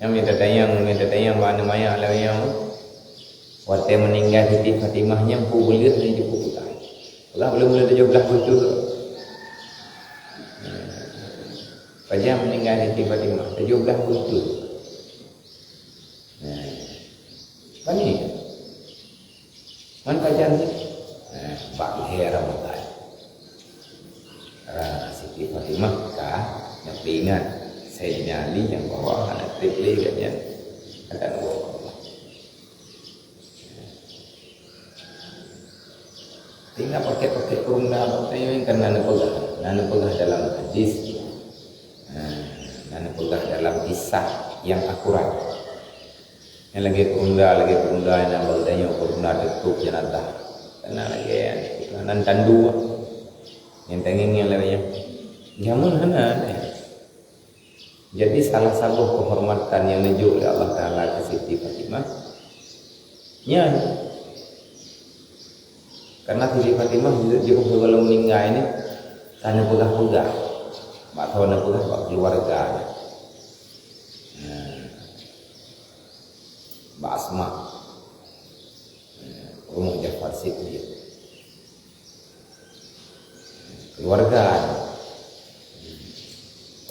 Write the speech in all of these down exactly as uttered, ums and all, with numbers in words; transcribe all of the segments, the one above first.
Nyang minta tanyong, minta tanyong bak aneuk manyak lawét nyoe. Watée meuninggai Siti Fatimah nyang peue buleuen nyang jipeubukai. Ulah buleuen-buleuen tujoh blaih buleuen. Pajan meuninggai Siti Fatimah, tujoh blaih buleuen. Nah, pani? Man pajan ni? Nah, bak lhée Ramadhan. Ah, Siti Fatimah ka neupeuingat Saidina Ali nyang bahwa hana treb lé gobnyan akan woe. Sehingga pakai-pakai perunda, pakai yang kan na neupeugah, na neupeugah dalam hadis, nah, na neupeugah dalam kisah yang akurat. Nyang lagée perunda, lagée perunda nyang baru tanyoe perunda teutôp jenazah. Karena lagée nyan, nan tandu. Nyang tangieng nyang laén nyan. Jameun hana ada. Jadi salah saboh kehormatan nyang neujok lé Allah Taala keu Siti Fatimah. Nyan. Karena Siti Fatimah jeuet jiôh sigohlom meuninggai ni ka neupeugah-peugah. Bak soe neupeugah bak keuluwarga. Nah. Bak Asma. Rumoh Ja'far Siddiq. Keuluwarga.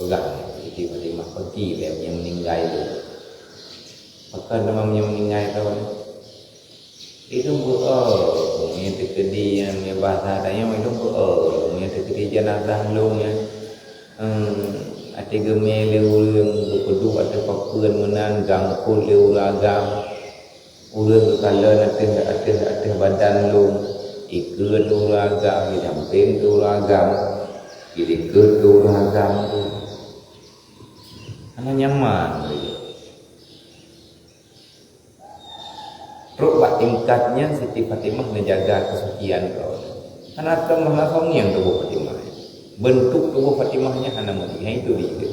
Peugah, Siti Fatimah peuki lé nyang meuninggai lé. Pakon teuma nyang meuninggai lé? Ilôn beu-o, meunyoe teukeudi nyang bahasa tanyoe ilôn beu-o, meunyoe teukeudi jenazah lôn nyan. Ehm, até geumé lé ureuëng, geupeuduek ateueh papeuen meunan, gangkot lé ureuëng agam. Ureuëng geukalon ateueh, ateueh, ateueh badan lôn, ikeue ureuëng agam, jidampéng ureuëng agam, jilikot ureuëng agam. Hana nyaman lé. Trok bak tingkat nyan Siti Fatimah neujaga keusucian droe. Hana tom hana songieng tuboh Fatimah. Beuntuk tuboh Fatimah nyan hana meulihai itu dikeue.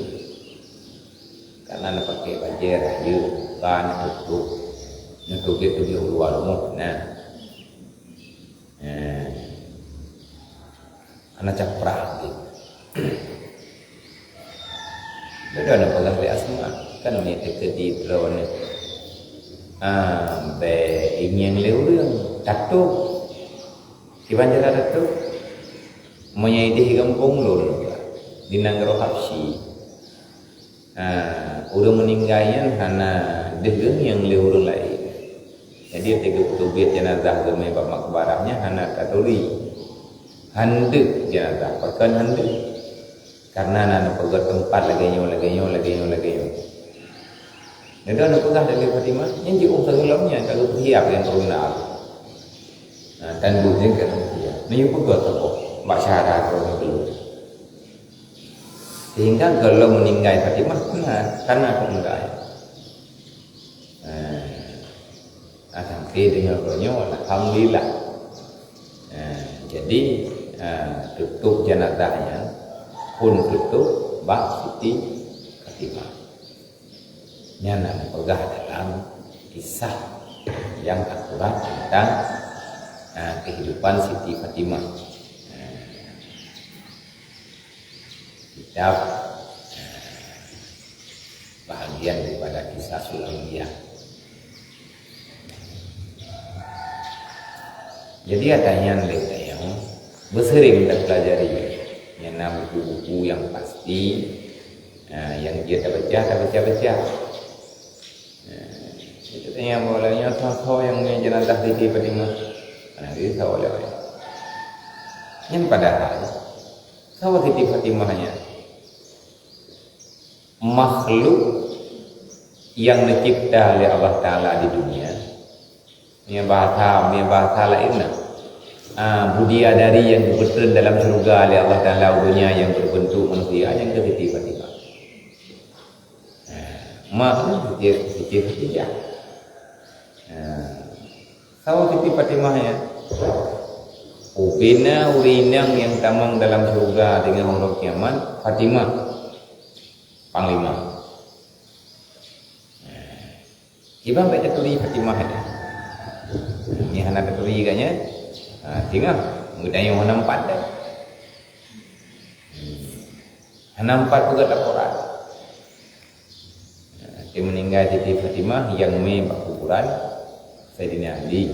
Karena neupaké bajée rayeuk, ka neutôp, neutôp-tôp u luwa rumoh na. Eh. Hana caprah lé. Lé droeneuh peugah lé Asma, kan meunyoe teukeudi droeneuh, ah, bèk ingieng lé ureuëng, tatôp. Kiban cara tatôp? Meunyoe idéh gampông lôn, di nanggroe Habsyi. Ha, ureuëng meuninggai nyan hana deuh geungieng lé ureuëng laén. Jadi, watée geupeuteubiet jeunazah geumé bak makbarah nyan hana taturi. Handeuek jeunazah, pakon handeuek? Karena na neupeugét teumpat lagée nyoe, lagée nyoe, lagée nyoe, lagée nyoe. Nyoe neupeugah lé Fatimah, nyan jiôh sigohlom nyan ka geupeusiab lé ureuëng na. Nah, dan buet nyan ka geupeusiab. Nyoe peugét saboh bak syara droe nyoe. Sehingga gohlom meuninggai Fatimah, na, kana keumeudai. Nah, sampai deungoe nyoe, alhamdulillah. Nah, jadi, ah, teutôp jeunazah nyan phon teutôp bak Siti Fatimah. Nyan na neupeugah dalam kisah nyang akurat teuntang, ah, kehidupan Siti Fatimah. Ah, kitab, ah, bahagian daripada Qisasul Anbiya. Jadi, ata nyan lé tanyoe beuseuring tapelajari. Nyan na buku-buku nyang pasti, ha, nyang jeuet tabaca, tabaca-baca. Ha, itu tanya mula nyoe soe-soe nyang nyoe jeunazah Siti Fatimah. Ha, itu soe lé. Nyan padahai, soe Siti Fatimah nyan? Makhluk nyang neucipta lé Allah Taala di dunia, meunyoe bahasa, meunyoe bahasa laén na, ah, budiadari nyang geupeutreun dalam syeuruga lé Allah Taala u donya nyang berbentuk manusia, nyang keu Siti Fatimah. Ah, mak tu Siti, Siti Khadijah. Ah, saboh Siti Fatimah nyan. Ubena ureuëng inong nyang tamong dalam syeuruga deungon uroe kiamat, Fatimah. Panglima. Kiban bèk taturi Fatimah nyan. Nyan hana taturi geuh nyan. Ha, singoh, geutanyoe hana meupat dah. Hmm. Hana meupat peugah laporan. Ha, Di meuninggai Siti Fatimah nyang mé bak kuburan Saidina Ali.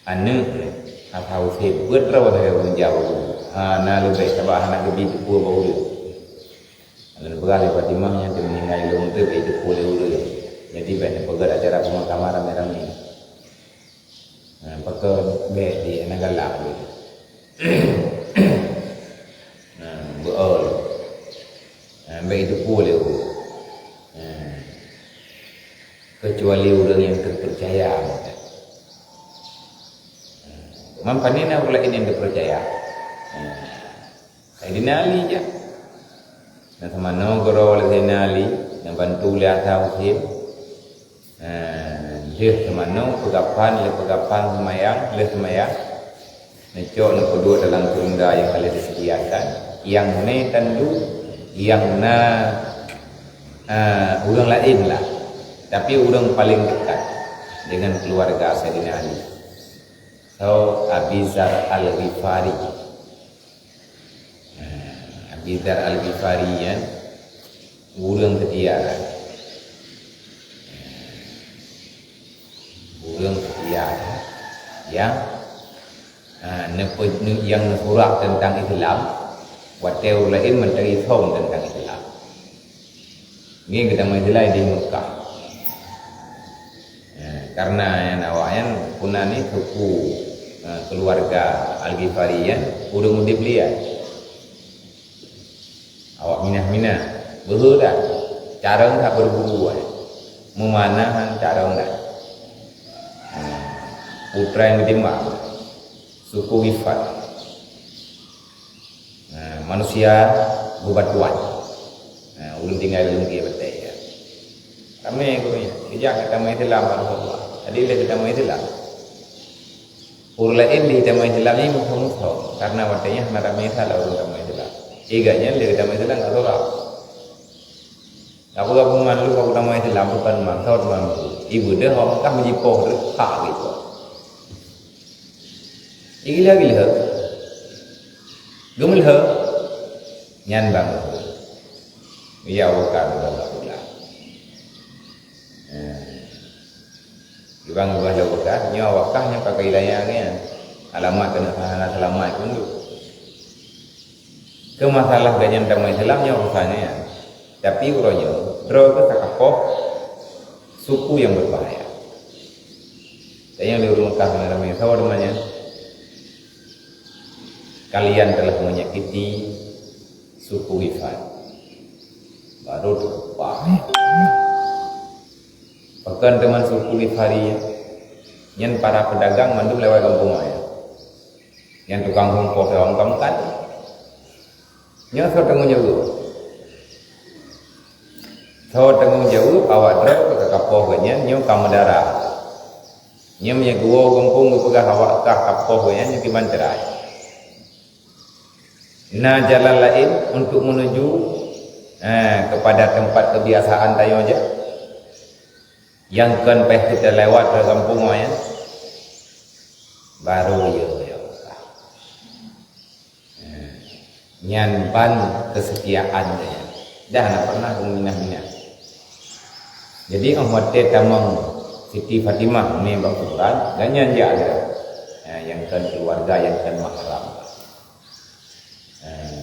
Aneuk Hasan Husein beuet droe lagée ureuëng jaoh. Hana leubeh sabab hana geubi teupeu bak ureuëng. Lalu peugah lé Fatimah nyan di meuninggai lôn teuk bak teupeu lé ureuëng. Jadi bak neupeugét acara peumakaman ramé-ramé. Ha, pakon bék di aneuk galak tu. Ha, beuol. Ha, bék teupeu lé ureuëng. Ha. Kecuali ureuëng nyang teupeurcaya mantong. Ha. Man pane na ureuëng laén nyang teupeurcaya. Ha. Saidina Ali jak. Na teumanoe geuroe lé Saidina Ali, na bantu lé Hasan Husein. Nah, lheueh teumanoe peugaphan, lheueh peugaphan seumayang, lheueh seumayang, neucok neupeuduek dalam keurunda nyang ka lheueh disediakan, nyang mé tandu, nyang na, eh, ureuëng laén lah, tapi ureuëng paleng dekat dengan keuluwarga Saidina Ali. So, Abi Dzar Al-Ghifari. Nah, Abi Dzar Al-Ghifari nyan ureuëng keutia. Ureuëng keutia nyang, ha, neupe-, neu-, nyang neusurak teuntang Islam, watée ureuëng laén mantong isong teuntang Islam. Ngieng geutamong Islam di Mekah. Ya, karena nyan awaknyan puna ni suku, eh, keuluwarga Al-Ghifari nyan ureuëng udeb liai. Awak minah-minah, beuhe that, carông that beuruburu ai. Meumanah han carông that. Hmm. Putra nyang geutimbang, suku Ghifar. Nah, manusia beubantuan. Nah, ulôn tinggai lôn keu batée, ya. Ramé gurée, ijak geutamong Islam, alhamdulillah. Jadi lé geutamong Islam. Ureuëng laén di geutamong Islam ni musoh-musoh, karena watée nyan hana ramé salah ureuëng tamong Islam. Iga nyan lé geutamong Islam ka sorak. Apa gabungan lu kau tamong Islam bukan maksud mampu. Ibu deh orang Mekah menjipoh deh hak gitu. Gila-gila. Gemeulheueh nyan bang. Ya bukan bang pulang. Nah. Ibang ubah lé Mekah, nyoe awak kah nyang pakai wilayah nyan. Alamat keuneuk hana seulamat pun tu. Keu masalah gobnyan tamong Islam nyoe urusan nyan. Tapi uroe nyoe, droe keuh takapoh suku nyang berbahaya. Dan nyang di ureuëng Mekah ramé-ramé sawa teuma nyan. Kalian telah menyakiti suku Ghifar. Baru teupah. Pakon teuma suku Ghifari nyan? Nyan para peudagang mandum lewat gampông nyan. Nyan tukang rumpok lewat gampông kan. Nyoe soe tanggong jaweueb? Soe tanggong jaweueb awak droe ka kapoh gobnyan nyoe ka meudara. Nyoe meunyoe geuwoe gampông geupeugah awak kah kapoh gobnyan nyoe kiban cerai. Na jalan laén untuk menuju, eh, kepada tempat kebiasaan tanyoe jak? Nyang kon paih kita lewat ke gampông nyan, baru ya, ya. Eh, nyan ban kesetiaan nyan. Dah hana pernah geuminah-minah. Jadi, óh watée tamong Siti Fatimah mé bak kuburan, dan nyan jak lé. Eh, nyang kon keuluwarga, nyang kon mahram. Eh,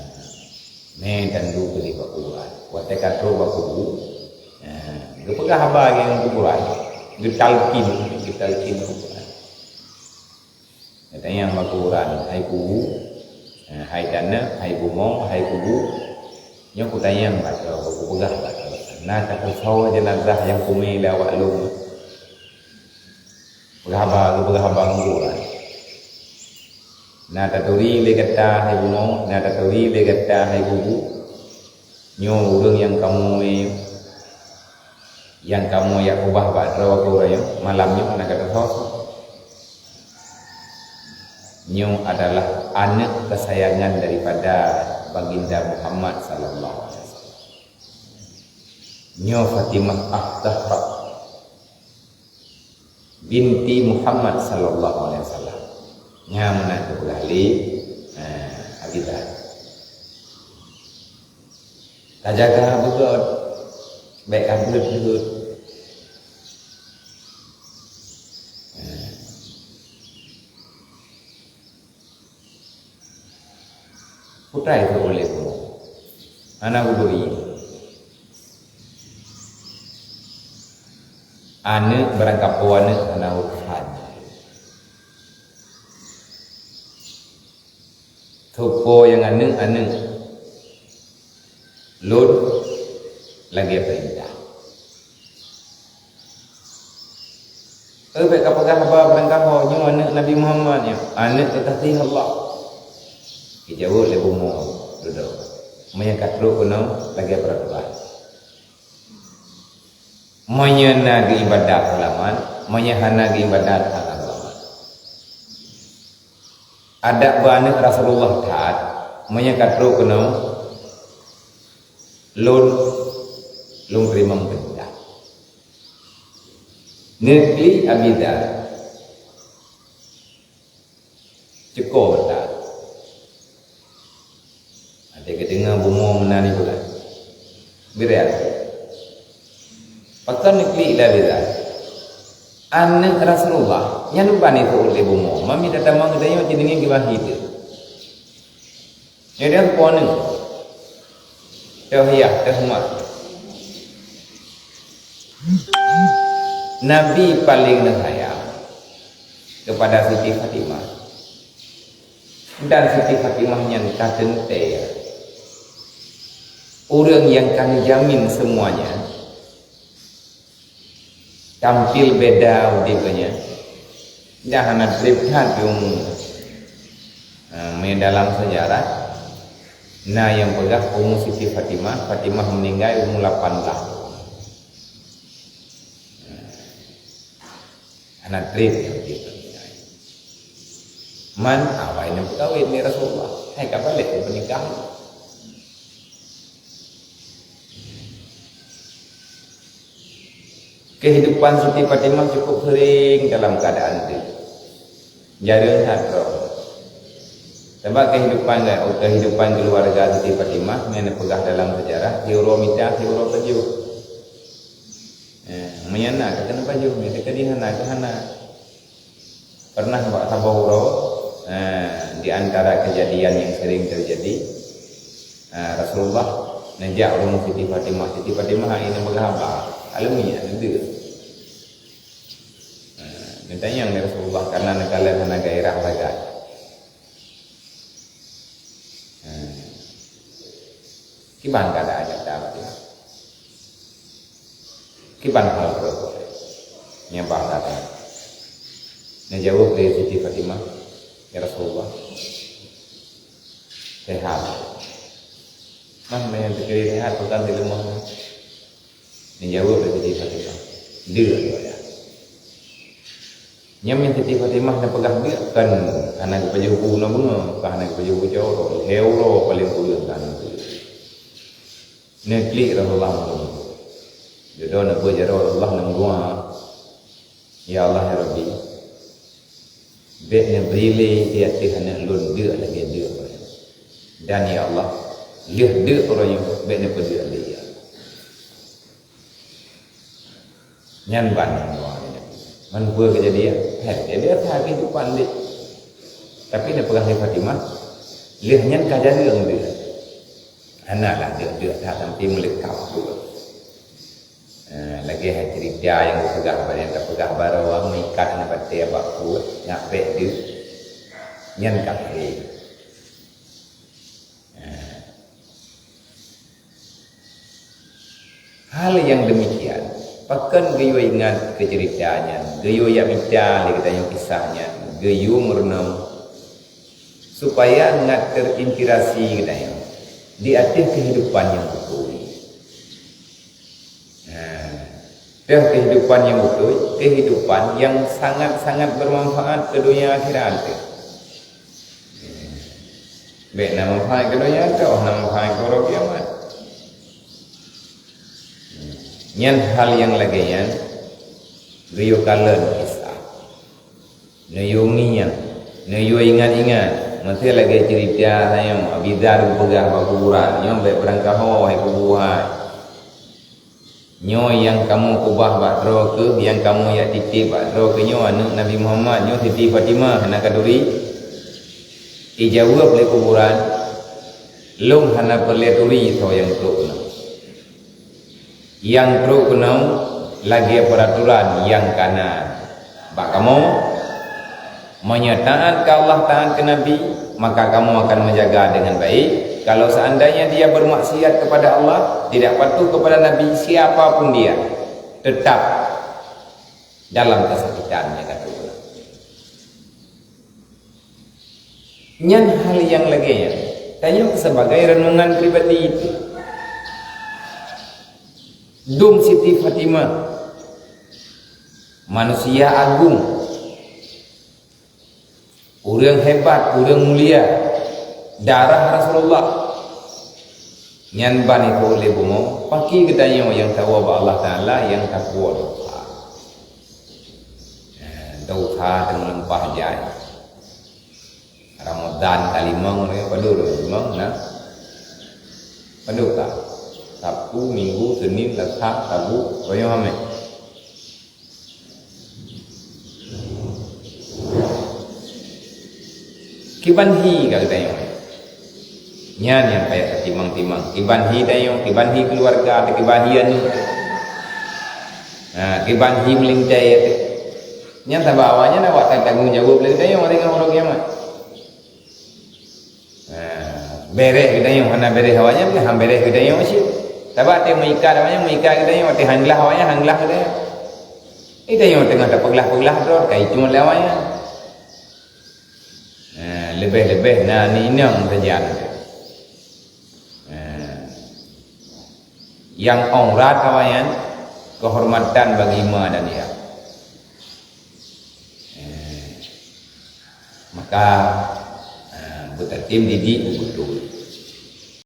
mé tandu keu di bak kuburan. Watée ka trok bak kubu, eh, geupeugah haba ngon kuburan, geutalkin, geutalkin kuburan. Geutanyong bak kuburan, "Hai kubu, eh, hai taneuh, hai bumoe, hai kubu, nyoe kutanyong bak droe, kupeugah bak droe, na ka teusoe jeunazah nyang kumé lé awak lôn?" Peugah haba, geupeugah haba ngon kuburan. Na taturi lé gata hai bumoe, na taturi lé gata hai kubu. Nyoe ureuëng nyang kamoe, nyang kamoe jak keubah bak droe keu uroe nyoe, malam nyoe hana gata soe-soe. Nyoe adalah aneuëk keusayangan daripada Baginda Muhammad sallallahu alaihi wasallam. Nyoe Fatimah Az-Zahra binti Muhammad sallallahu alaihi wasallam. Nyan meunan geupeugah lé, eh, Abi Dhar. Tajaga beugöt. Bèk ka beuet-beuet. Putai keu ulèe bumoe. Hana udoi. Aneuk barangkapeue aneuk hana urusan. Soe po nyang aneuk-aneuk lôn lagèe peurintah. Eh, bèk ka peugah haba barangkaho nyoe aneuk Nabi Muhammad nyoe, aneuk kekasih Allah. Geujaweueb lé bumoe dudoe. Meunyoe ka trok keunoe lagèe peuraturan. Meunyoe na geuibadat seulamat, meunyoe hana geuibadat hana seulamat. Adak beu aneuk Rasulullah that, meunyoe ka trok keunoe, lôn, lôn teurimong peurintah. Neuklik Abi Dzar. Ceuko that. Adak geudeungoe bumoe meunan ibu kan. Beureulèe. Pakon neuklik dah Abi Dzar. Aneuk Rasulullah, nyan ban ikôt lé bumoe. Mami tatamong geutanyoe ci deungon geubahi teuh. Nyoe deuh po neuh. Teuh yah, teuh mat. Nabi paléng neuhayang keupada Siti Fatimah. Dan Siti Fatimah nyan ka teuntèe ureueng nyang ka neujamin seumuanya. Tampil beda udép geuh nyan. Dan hana trép that di umu. Ha, meudalam seujarah, na nyang peugah umu Siti Fatimah, Fatimah meuninggai umu lapan blah. Hana trép nyang udép meuninggai. Man awai nyan peukawén lé Rasulullah. Hai ka balek peunikah. Kehidupan Siti Fatimah cukup sering dalam keadaan deuh. Jareueng that droe. Sabab kehidupan, kehidupan keluarga Siti Fatimah nyang neupeugah dalam sejarah, siuroe mita, siuroe pajoh. Eh, meunyoe na ka keuneuk pajoh, meunyoe teukeudi hana, ka hana. Pernah bak saboh uroe, eh, di antara kejadian yang sering terjadi, eh, Rasulullah neujak u rumoh Siti Fatimah. Siti Fatimah hana peugah haba, alami hana deuh. Eh, neutanyong lé Rasulullah karena neukalon hana gairah lagak. Eh, kiban keadaan gata, Fatimah? Kiban hal droe nyang bah that nyan? Neujaweueb lé Siti Fatimah, "Ya Rasulullah, sehat." Mah, meunyoe teukeuri sehat, pakon dileumoh? Neujaweueb lé Siti Fatimah, "Deuh, ya." Nyan meunyoe Siti Fatimah neupeugah deuh, kan hana geupajoh bunoe-bunoe, kan hana geupajoh bucok, lhèe uroe paleng kureueng kan. Neuklik Rasulullah meunurot. Dudoe neubeuet jaroe Rasulullah neumeudoa, "Ya Allah, ya Rabbi, bèk neubri lé di ateueh aneuk lôn deuh lagèe deuh." Dan, "Ya Allah, lheueh deuh uroe nyoe, bèk neupeudeuh lé, ya Allah." Nyan ban doa nyan. Man peue keujadian? Hai, dia biasa kehidupan deh. Tapi dia peugah lé Fatimah, lheueh nyan ka jareueng deuh. Hana lah deuh-deuh that sampai meuleukab deuh. Ha, lagèe hai cerita nyang geupeugah bak nyan, tapeugah baroe meuikat ngon batèe bak pruet, nyak bèk deuh. Nyan ka keuhé. Ha. Hal nyang deumikian, pakon geuyue ingat keu ceurita nyan, geuyue jak mita lé geutanyoe kisah nyan, geuyue meurunoe, supaya ngat terinspirasi geutanyoe di ateueh keuhidupan nyang beutôi. Nah, teuh keuhidupan nyang beutôi, keuhidupan nyang sangat-sangat beumanfaat keu donya akhirat teuh. Bèk na manfaat keu donya teuh, na manfaat keu uroe kiamat. Nyan hal nyang lagèe nyan geuyue kalon kisah. Neuyue ngieng, neuyue ingat-ingat. Meusé lagèe ceurita tanyoe, Abi Dzar geupeugah bak kuburan, nyoe bèk beurangkaho hai kubu hai. Nyoe nyang kamoe keubah bak droe keuh, nyang kamoe jak titip bak droe keuh nyoe aneuëk Nabi Muhammad, nyoe Siti Fatimah hana ka turi. Ijaweueb lé kuburan, "Lôn hana peureulée turi soe nyang trok keunoe. Nyang trok keunoe lagée peuraturan nyang kana bak kamoe. Meunyoe taát keu Allah, taát keu Nabi, maka kamoe akan meujaga deungon baik. Kalau seandainya dia bermaksiat kepada Allah, tidak patuh kepada Nabi, siapa pun dia, tetap dalam kesakitan," nyan ka tuan. Nyan hal nyang lagée nyan. Tanyoe sebagai renungan pribadi itu. Dum Siti Fatimah, manusia agung, ureuëng hebat, ureuëng mulia, darah Rasulullah. Nyan ban ibu lé bumoe, pakri geutanyoe nyang tawoe bak Allah Taala nyang tapuwoe dosa. Eh, dosa teungoh lumpah jai. Ramadan ka limong, ureuëng padum limong na. Padum ka? Sabtu, Minggu, Senin, Selasa, Rabu, royong hamé. Kiban hi ka geutanyoe. Nyan nyang payah tatimang-timang. Kiban hi tanyoe, kiban hi keuluwarga, kiban hi aneuëk. Ha, kiban hi meulintée. Nyan sabab awaknyan awak tanggong jaweueb lé geutanyoe hari ngon uroe kiamat. Ha, bereh geutanyoe, hana bereh awaknyan, pih han bereh geutanyoe cit. Sabab watée meuikat awaknyan, meuikat geutanyoe, watée han glah awaknyan, han glah geutanyoe. Geutanyoe teungoh tapeuglah-peuglah droe, ka icue lé awaknyan. Ha, leubeh-leubeh na aneuk inong sajan. Ha. Nyang aurat awaknyan keuhormatan bagi ma dan yah. Eh, maka, eh, beutatem didik beutôi.